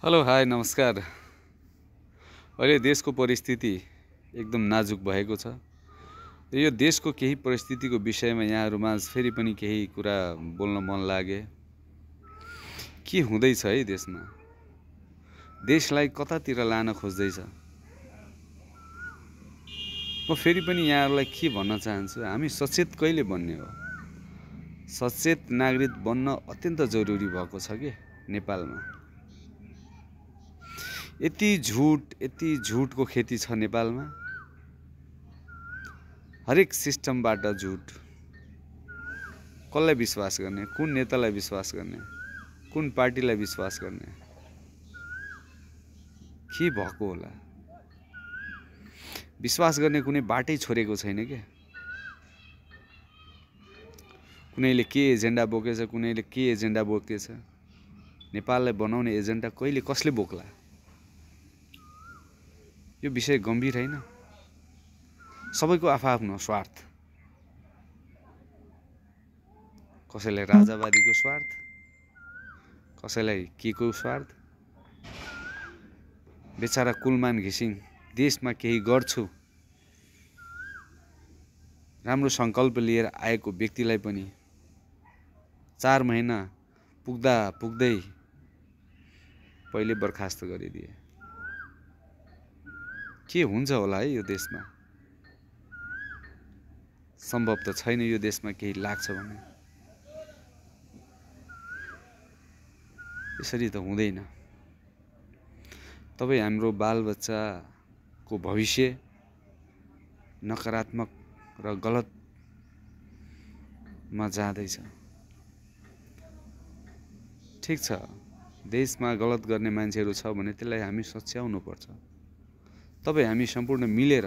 Hello hi नमस्कार। अहिले देशको परिस्थिति एकदम नाजुक भएको छ। यो देशको केही परिस्थितिको विषयमा यहाँहरुमाझ फेरि पनि केही कुरा बोल्न मन लागे। के हुँदैछ है देशमा? देशलाई कतातिर लान खोज्दैछ? म फेरि पनि यहाँहरुलाई के भन्न चाहन्छु, हामी सचेत कहिले बन्ने हो? सचेत नागरिक बन्न अत्यन्त जरुरी भएको छ के नेपालमा। यति झुटको खेती छ नेपालमा। हरेक सिस्टमबाट झुट। कसलाई विश्वास गर्ने? कुन नेतालाई विश्वास गर्ने? कुन पार्टीलाई विश्वास गर्ने? के भएको होला? विश्वास गर्ने कुनै बाटै छोडेको छैन के। कुनैले के एजेन्डा बोकेछ, कुनैले के एजेन्डा बोकेछ। नेपाललाई बनाउने एजेन्डा कहिले कसले बोक्ला? यो विषय गम्भीर हैन? सबैको आफआफ्नो स्वार्थ। कसैलाई राजावादीको स्वार्थ, कसैलाई केको स्वार्थ। बेचारा कुलमान घिसिङ देशमा केही गर्छु राम्रो संकल्प लिएर आएको व्यक्तिलाई पनि 4 महिना पुग्दै पहिले बर्खास्त गरिदिए। के हुन्छ होला है यो देशमा? सम्भव त छैन यो देशमा केही लाग्छ भने। यसरी त हुँदैन। तपाई हाम्रो बालबच्चाको भविष्य नकारात्मक र गलतमा जाँदैछ। ठीक छ, देशमा गलत गर्ने मान्छेहरू छ भने त्यसलाई हामी सच्याउनु पर्छ। तपाई हामी सम्पूर्ण मिलेर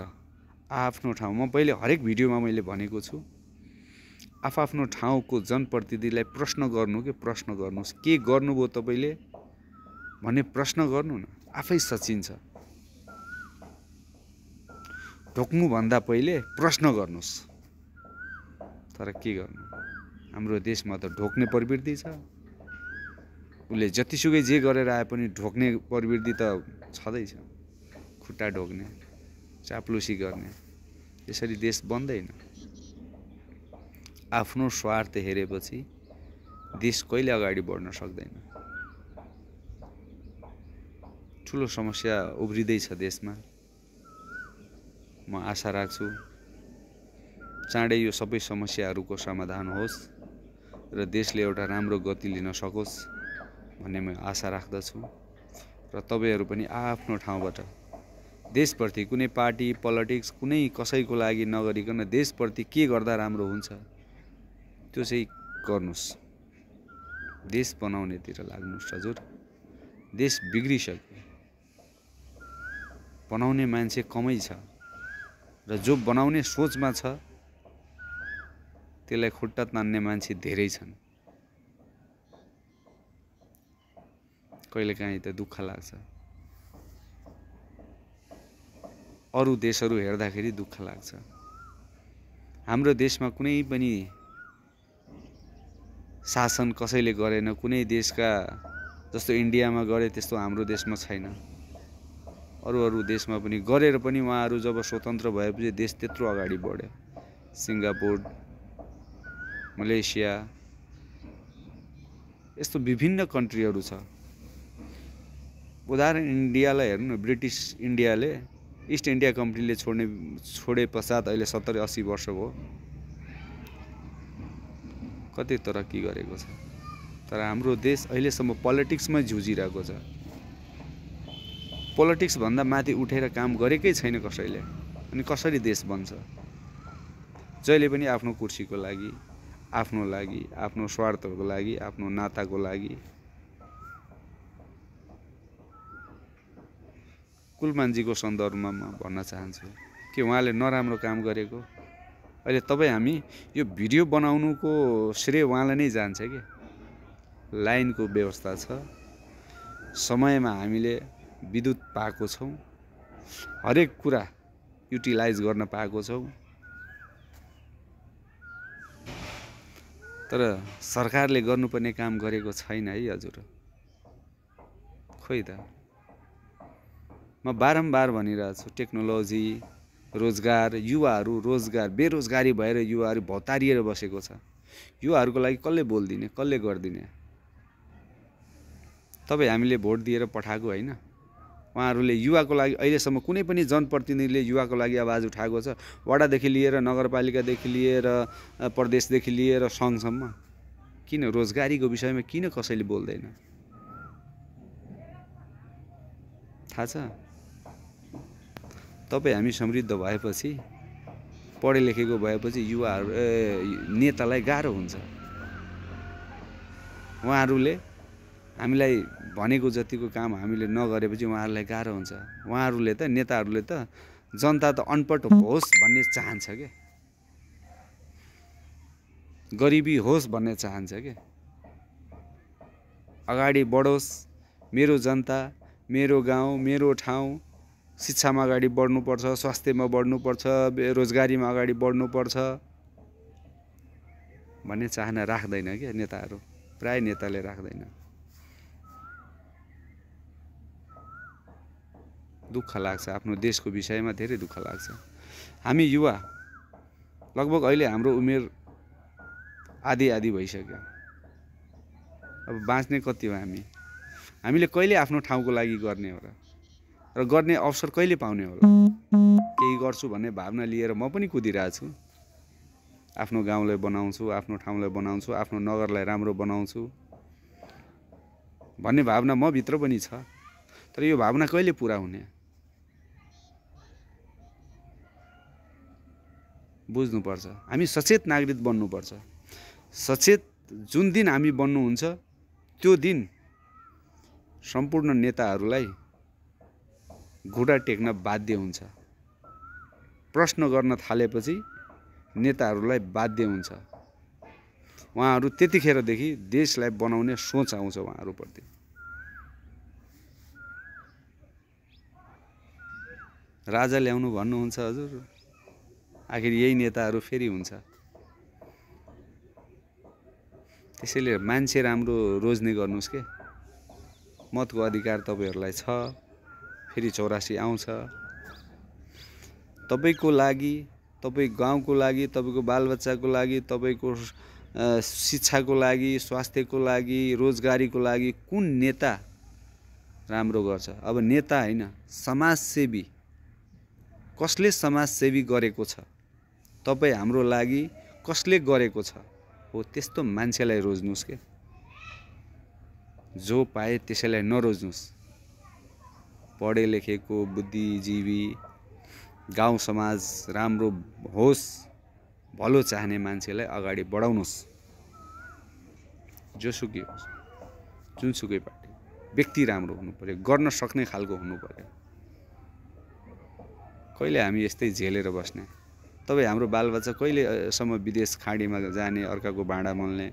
आफ्नो ठाउँ, म पहिले हरेक भिडियोमा मैले भनेको छु, आफ्नो ठाउँको जनप्रतिनिधिलाई प्रश्न गर्नु के प्रश्न गर्नुस्। के गर्नुभयो तपाईले भन्ने प्रश्न गर्नु न, आफै सचिन्छ। ढोक्नु भन्दा पहिले प्रश्न गर्नुस्। तर के गर्नु? हाम्रो देशमा त ढोक्ने प्रवृत्ति छ। उले जतिसुकै जे गरेर आए पनि ढोक्ने प्रवृत्ति त छँदैछ। खुट्टा ढोक्ने, चाप्लुसी गर्ने। यसरी देश बन्दैन। आफ्नो स्वार्थ हेरेपछि देश कहिले अगाडि बढ्न सक्दैन। ठुलो समस्या उभ्रिदैछ देशमा। म आशा राख्छु चाँडै यो सबै समस्याहरूको समाधान होस् र देशले एउटा राम्रो गति लिन सकोस् भन्ने म आशा राख्दछु। र तपाईहरु पनि आफ्नो ठाउँबाट देशप्रति कुनै पार्टी पोलिटिक्स कुनै कसैको लागि नगरिकन देशप्रति के गर्दा राम्रो हुन्छ त्यो चाहिँ गर्नुस्। देश बनाउनेतिर लाग्नुस् हजुर। देश बिग्रिसक्यो। बनाउने मान्छे कमै छ र जो बनाउने सोचमा छ त्यसलाई खुट्टा तान्ने मान्छे धेरै छन्। कहिलेकाहीँ त दुःख लाग्छ। अरु देशहरु हेर्दाखेरि दुःख लाग्छ। हाम्रो देशमा कुनै पनि शासन कसैले गरेन। कुनै देशका जस्तो इन्डियामा गरे त्यस्तो हाम्रो देशमा छैन। अरु देशमा पनि गरेर पनि उहाँहरु जब स्वतन्त्र भएपछि देश त्यत्रो अगाडि बढ्यो। सिङ्गापुर, मलेसिया यस्तो विभिन्न कन्ट्रीहरु छ। उदाहरण इन्डियालाई हेर्नु न। ब्रिटिश इन्डियाले ईस्ट इन्डिया कम्पनीले छोडे पश्चात अहिले 70-80 वर्ष भयो। कति तरक्की गरेको छ। तर हाम्रो देश अहिलेसम्म पोलिटिक्समै जुझिरहेको छ। पोलिटिक्स भन्दा माथि उठेर काम गरेकै छैन कसैले। अनि कसरी देश बन्छ? जहिले पनि आफ्नो कुर्सीको लागि, आफ्नो स्वार्थको लागि, आफ्नो नाताको लागि। कुलमानजीको सन्दर्भमा म भन्न चाहन्छु कि उहाँले नराम्रो काम गरेको। अहिले तपाई हामी यो भिडियो बनाउनुको श्रेय उहाँलाई नै जान्छ के। लाइनको व्यवस्था छ। समयमा हामीले विद्युत पाएको छौं। हरेक कुरा युटिलाइज गर्न पाएको छौं। तर सरकारले गर्नुपर्ने काम गरेको छैन है हजुर। खोइ त म बारम्बार भनिरहेको छु टेक्नोलोजी रोजगार युवाहरू रोजगार बेरोजगारी भएर युवाहरू भतारिएर बसेको छ युवाहरूको लागि कसले बोल्दिने कसले गर्दिने तपाईँ हामीले भोट दिएर पठाएको होइन उहाँहरूले युवाको लागि अहिलेसम्म कुनै पनि जनप्रतिनिधिले युवाको लागि आवाज उठाएको छ वडादेखि लिएर नगरपालिकादेखि लिएर प्रदेशदेखि लिएर सङ्घसम्म किन रोजगारीको विषयमा किन कसैले बोल्दैन थाहा छ तपाईँ हामी समृद्ध भएपछि पढे लेखेको भएपछि युवाहरू नेतालाई गाह्रो हुन्छ उहाँहरूले हामीलाई भनेको जतिको काम हामीले नगरेपछि उहाँहरूलाई गाह्रो हुन्छ उहाँहरूले त नेताहरूले त जनता त अनपढ होस् भन्ने चाहन्छ के गरिबी होस् भन्ने चाहन्छ के अगाडि बढोस् मेरो जनता मेरो गाउँ मेरो ठाउँ शिक्षामा अगाडि बढ्नुपर्छ स्वास्थ्यमा बढ्नुपर्छ बेरोजगारीमा अगाडि बढ्नुपर्छ भन्ने चाहना राख्दैन के नेताहरू प्राय नेताले राख्दैन दुःख लाग्छ आफ्नो देशको विषयमा धेरै दुःख लाग्छ हामी युवा लगभग अहिले हाम्रो उमेर आधी भइसक्यो अब बाँच्ने कति हो हामीले कहिले आफ्नो ठाउँको लागि गर्ने हो र गर्ने अवसर कहिले पाउने होला केही गर्छु भन्ने भावना लिएर म पनि कुदिरहेको छु आफ्नो गाउँलाई बनाउँछु आफ्नो ठाउँलाई बनाउँछु आफ्नो नगरलाई राम्रो बनाउँछु भन्ने भावना म भित्र पनि छ तर यो भावना कहिले पुरा हुने बुझ्नुपर्छ हामी सचेत नागरिक बन्नुपर्छ सचेत जुन दिन हामी बन्नुहुन्छ त्यो दिन सम्पूर्ण नेताहरूलाई घुँडा टेक्न बाध्य हुन्छ प्रश्न गर्न थालेपछि नेताहरूलाई बाध्य हुन्छ उहाँहरू त्यतिखेरदेखि देशलाई बनाउने सोच आउँछ उहाँहरूप्रति राजा ल्याउनु भन्नुहुन्छ हजुर आखिर यही नेताहरू फेरि हुन्छ त्यसैले मान्छे राम्रो रोज्ने गर्नुस् के मतको अधिकार तपाईहरुलाई छ फेरि 84 आउँछ तपाईको लागि तपाई गाउँको लागि तपाईको बालबच्चाको लागि तपाईको शिक्षाको लागि स्वास्थ्यको लागि रोजगारीको लागि कुन नेता राम्रो गर्छ अब नेता हैन समाजसेवी कसले समाजसेवी गरेको छ तपाई हाम्रो लागि कसले गरेको छ हो त्यस्तो मान्छेलाई रोज्नुस् के जो पाए त्यसैलाई नरोज्नुस् पढे लेखेको बुद्धिजीवी गाउँ समाज राम्रो होस् भलो चाहने मान्छेलाई अगाडि बढाउनुस् जोसुकै होस् जुनसुकै पार्टी व्यक्ति राम्रो हुनु पर्यो गर्न सक्ने खालको हुनु पर्यो कहिले हामी यस्तै झेलेर बस्ने तबै हाम्रो बालबच्चा कहिले सम्म विदेश खाडीमा जाने अर्काको भाँडा मोल्ने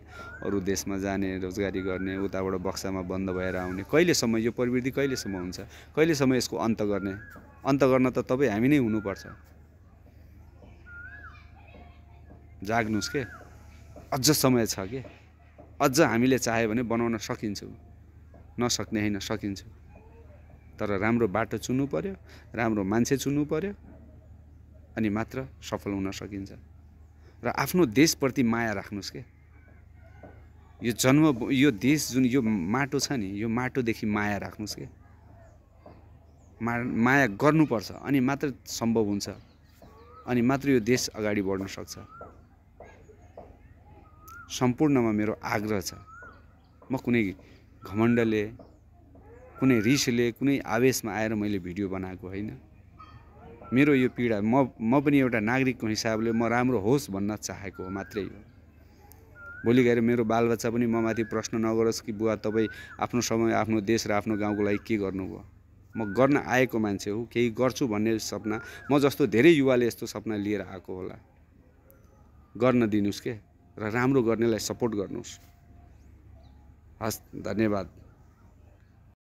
अरु देशमा जाने रोजगारी गर्ने उताबाट बक्सामा बन्द भएर आउने कहिलेसम्म यो प्रवृत्ति कहिलेसम्म हुन्छ कहिलेसम्म यसको अन्त गर्ने अन्त गर्न त तपाई हामी नै हुनुपर्छ जाग्नुस् के अझ समय छ के अझ हामीले चाहे भने बनाउन सकिन्छ नसक्ने हैन सकिन्छ तर राम्रो बाटो चुन्नु पर्यो राम्रो मान्छे चुन्नु पर्यो अनि मात्र सफल हुन सकिन्छ र आफ्नो देशप्रति माया राख्नुस् के यो जन्म यो देश जुन यो माटो छ नि यो माटोदेखि माया राख्नुस् के माया गर्नुपर्छ अनि मात्र सम्भव हुन्छ अनि मात्र यो देश अगाडि बढ्न सक्छ सम्पूर्णमा मेरो आग्रह छ म कुनै घमण्डले कुनै रिसले कुनै आवेशमा आएर मैले भिडियो बनाएको हैन मेरो यो पीडा म पनि एउटा नागरिकको हिसाबले म राम्रो होस् भन्न चाहेको हो मात्रै हो भोलि गएर मेरो बालबच्चा पनि ममाथि प्रश्न नगरोस् कि बुवा तपाई आफ्नो समय आफ्नो देश र आफ्नो गाउँको लागि के गर्नुभयो म गर्न आएको मान्छे हो केही गर्छु भन्ने सपना म जस्तो धेरै युवाले यस्तो सपना लिएर आएको होला गर्न दिनुस् के र राम्रो गर्नेलाई सपोर्ट गर्नुस् हस् धन्यवाद।